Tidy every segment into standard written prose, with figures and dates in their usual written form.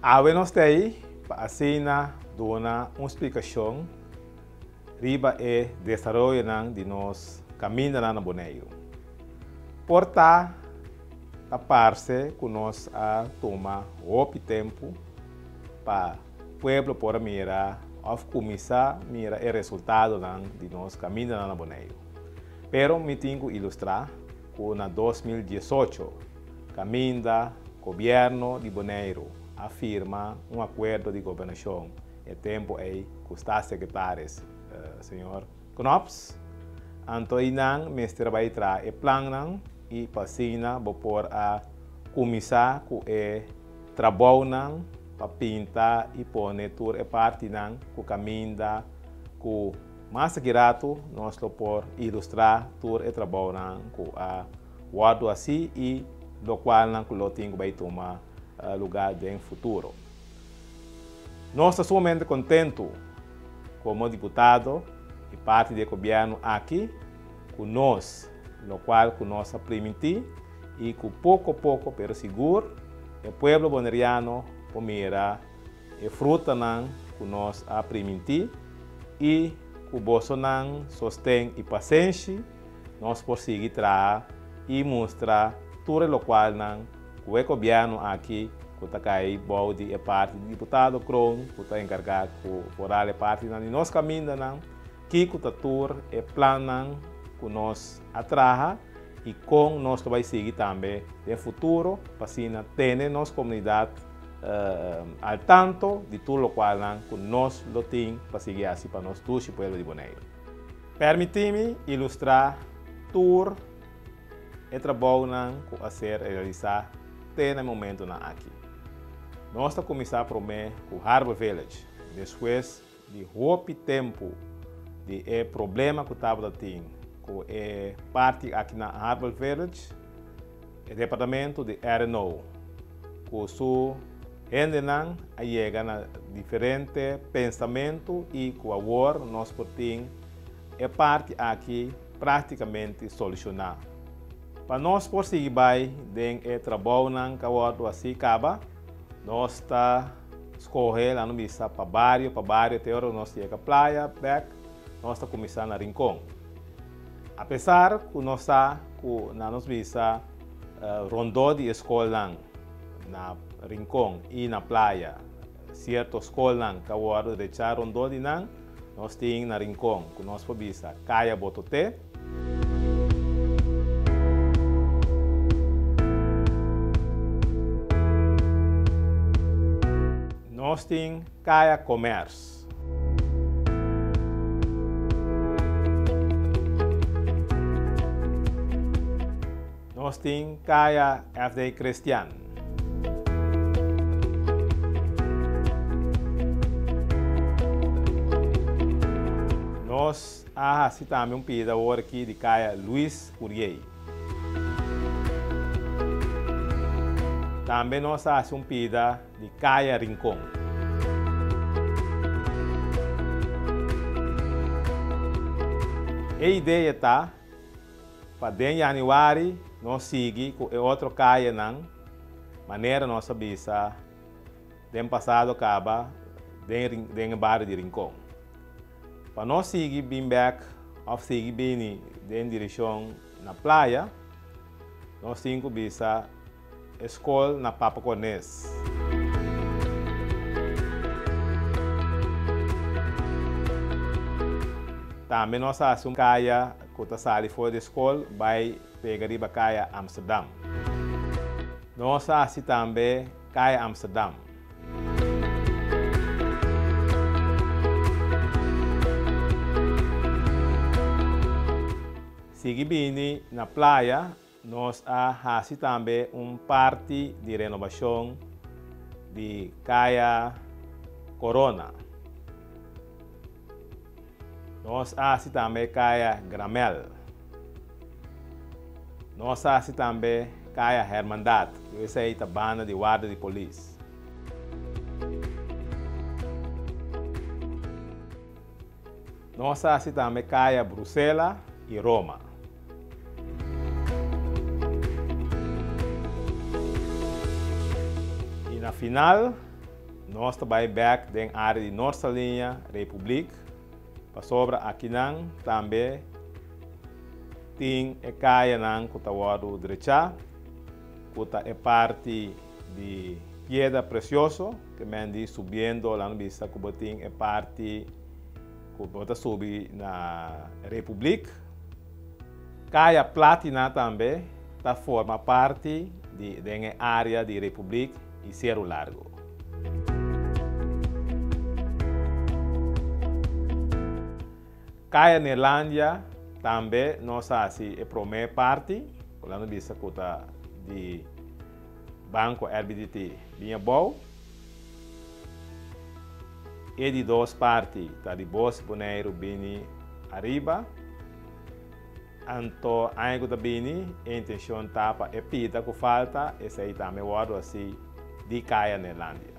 Awe nos ta ei pa asina duna un splikashon riba e desaroyonan di nos kamindanan na Boneiru. Por ta ta parse ku nos a tuma hopi tempu pa pueblo por a mira òf kuminsá mira e resultadonan di nos kamindanan na Boneiru. Pero mi tin ku ilustrá ku na 2018 kaminda gobièrnu di Boneiru a firma un akuerdo di gobernashon e tempu ei ku Staatssecretaris señor Knops, anto einan mester a bai traha e plannan i pa asina bo por a kuminsá ku e trabounan pa pinta i pone tur e partinan ku kaminda ku mas aki ratu nos lo por ilustrá tur e trabounan ku a wòrdu hasí i lokualnan ku lo tin ku bai tuma lugá den futuro. Nos ta sumamente kontentu komo diputado i parti di e gobièrnu aki ku nos lokual ku nos a primintí i ku poko poko pero sigur e pueblo boneriano por mira e frutanan ku nos a primintí i ku bosonan sosten i pasenshi nos por sigui traha i mustra tur e lokualnan ku e gobièrnu aki ku ta kai bou di e parti di diputado Kroon ku ta enkargá ku foral e partinan di nos kamindanan, kiko ta tur e plannan ku nos a traha i kon nos lo bai sigui tambe den futuro pa asina tene nos komunidat al tanto di tur lokualnan ku nos lo tin pa sigui hasi pa nos dushi pueblo di Boneiru. Permití mi ilustrá tur e trabounan ku a ser realisá te na e momentunan aki. Nos ta kuminsá promé ku Harbor Village, despues di hopi tempu di e problema ku tabata tin ku e parti aki na Harbor Village, e departamento di RNO ku su hendenan a yega na diferente pensamentu i ku awor nos por tin e parti aki práktikamente solushoná. Pa nos por sigui bai den e trabounan ku a wòrdu hasí kaba, nos ta skohe laga nos bisa pa bario pa bario te ora nos yega playa bèk, nos ta kuminsá na Rincon. Apesar ku nos sa ku na nos bisa rondó di e skolnan na Rincon i na playa sierto skolnan ta wòrdu drechá rondó di nan, nos tin na Rincon ku nos por bisa Kaya Bototé. Nos tin Kaya Commerce. Nos tin Kaya FD Christian. Nos a hasi tambe un pida awor aki di Kaya Luis Curiey. Tambe nos a hasi un pida di Kaya Rincon. E idea ta pa den yanüari nos sigui ku e otro kayanan manera nos a bisa den pasado kaba den den e bario di Rincon. Pa nos sigui bin bek òf sigui bini den direkshon na playa nos tin ku bisa E skol na Papa Cornes. Tambe nos a hasi un kaya ku ta sali for di skol bai pega riba kaya Amsterdam. Nos a hasi tambe kaya Amsterdam. Sigui bini na playa Nos a hasi tambe un parti di renobashon di Kaya Corona. Nos a hasi tambe Kaya Gramel. Nos a hasi tambe Kaya Hermandad, ku esei ta banda di warda di polis. Nos a hasi tambe kaya Brusela i Roma. I na final, Nos ta bai bèk den área di Nort Saliña, Republiek, pasobra akinan tambe tin e kayanan ku ta wòrdu drechá, ku ta e parti di Piedra Precioso, ke men di subiendo laga nos bisa ku bo tin e parti ku bo ta subi na Republiek. Kaya Platina tambe ta forma parti di den e área di Republiek i Seru Largu. Kaya Neerlandia tambe nos a hasi e promé parti, ku lo bisa ku ta di Banko RBDT bin abou. E di dos parti ta di Bos Boneiru bini ariba. Anto aña ku ta bini e intenshon ta pa e pida ku falta esei tambe wòrdu hasi di Kaya Neerlandia.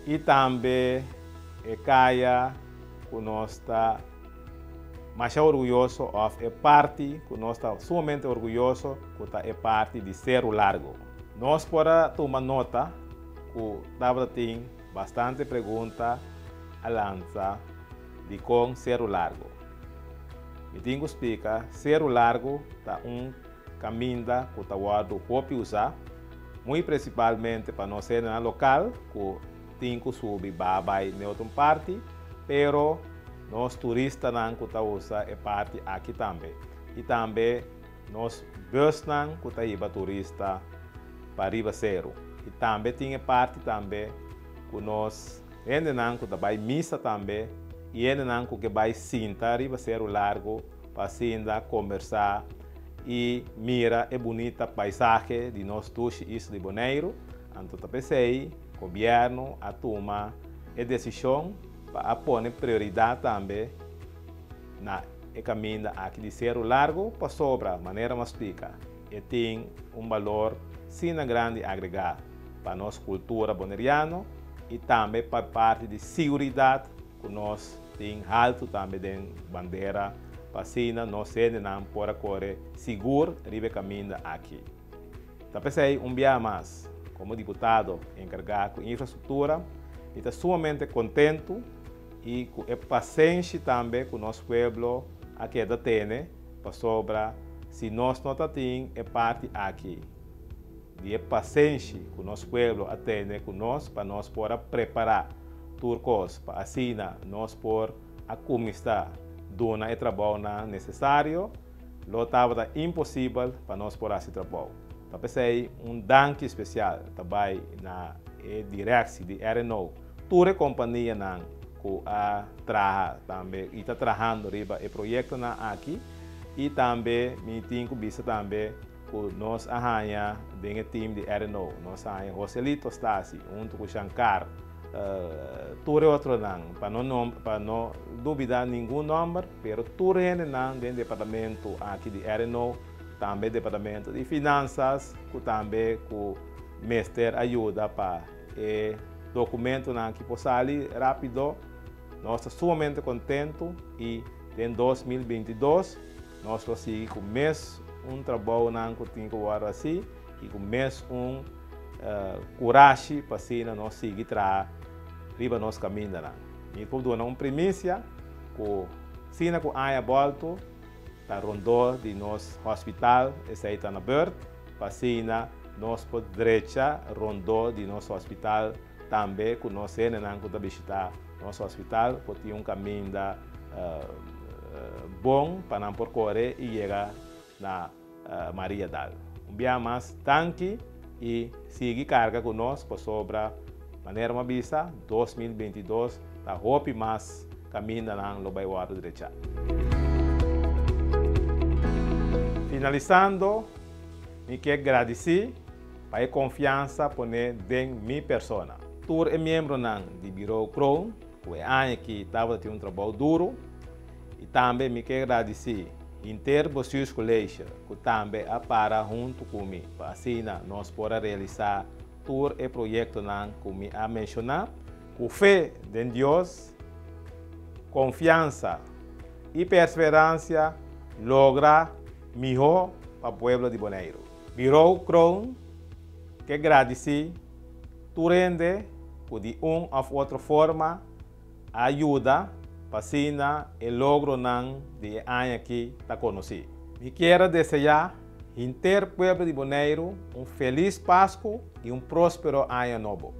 I tambe e kaya ku nos ta masha orguyoso òf e parti ku nos ta sumamente orguyoso ku ta e parti di Seru Largo. Nos por a tuma nota ku tabata tin bastante pregunta a lansa dikon Seru Largo. Mi tin ku splika, Seru Largo ta un kaminda ku ta wòrdu hopi usá, muy prinsipalmente pa nos hendenan lokal ku tin ku subi ba bai n'e otro parti, pero nos turistanan ku ta usa e parti aki tambe i tambe nos busnan ku ta hiba turista pa riba seru. I tambe tin e parti tambe ku nos hendenan ku ta bai misa tambe i hendenan ku ke bai sinta riba Seru Largu pa asinda kombersá i mira e bunita paisahe di nos dushi isla di Boneiru. Anto ta p'esei gobièrnu a tuma e desishon pa a pone prioridat tambe na e kaminda aki di Seru Largu pasobra, manera mi a splika, e tin un balor sina grandi agregá pa nos kultura boneriano i tambe pa parti di siguridat ku nos tin haltu tambe den bandera pa asina nos hendenan por a kore sigur riba e kaminda aki. Ta p'esei un biaha mas, komo diputado enkargá ku infrastruktura, mi ta sumamente kontentu i ku e pasenshi tambe ku nos pueblo a keda tene pasobra si nos no ta tin e parti aki di e pasenshi ku nos pueblo a tene ku nos pa nos por a prepará tur kos pa asina nos por a kuminsá duna e trabounan nesesario, lo tabata imposibel pa nos por hasi trabou. Ta p'esei un danki spesial ta bai na e direksi di RNO, tur e kompanianan ku a traha tambe i ta trahando riba e proyektonan aki i tambe mi tin ku bisa tambe ku nos a haña den e team di RNO. Nos a haña Joselito Stasi huntu ku Shankar, tur e otronan, pa no nom pa no dubida ningun nomber, pero tur hendenan den departamento aki di RNO, tambe departamento di Finansas, ku tambe ku mester a yuda pa e dokumentonan aki por sali rapido. Nos ta sumamente kontentu i den 2022 Nos lo sigui ku mes un trabounan ku tin ku wòrdu hasi i ku mes un kurashi pa asina nos sigui traha riba nos kamindanan. Mi por duna un primisia ku asina ku aña bòltu ta rondó di nos hospital, esei ta na bèrt, pa asina nos por drecha rondó di nos hospital tambe ku nos hendenan ku ta bishitá nos hospital por tin un kaminda bon pa nan por kore i yega na Mariadal. Un bia mas danki i sigui karga ku nos pasobra manera mi a bisa 2022 ta hopi mas kamindanan lo bai wòrdu drechá. Finalisando mi ke gradisí pa e konfiansa poné den mi persona. Tur e miembronan di Bureau Kroon ku e aña aki tabata tin un trabou duru i tambe mi ke gradisí henter Bestuurscollege ku tambe a para huntu ku mi pa asina nos por a realisá tur e proyektonan ku mi a menshoná. Ku fe den Dios, konfiansa i perseveransia logra mihó pa pueblo di Boneiru. Bureau Kroon ke gradisí tur hende. ku di un òf otro forma a yuda pa asina e logronan di e aña akí ta konosí. Mi kier a deseá henter pueblo di Boneiru un felis Pasku i un próspero Aña Nobo.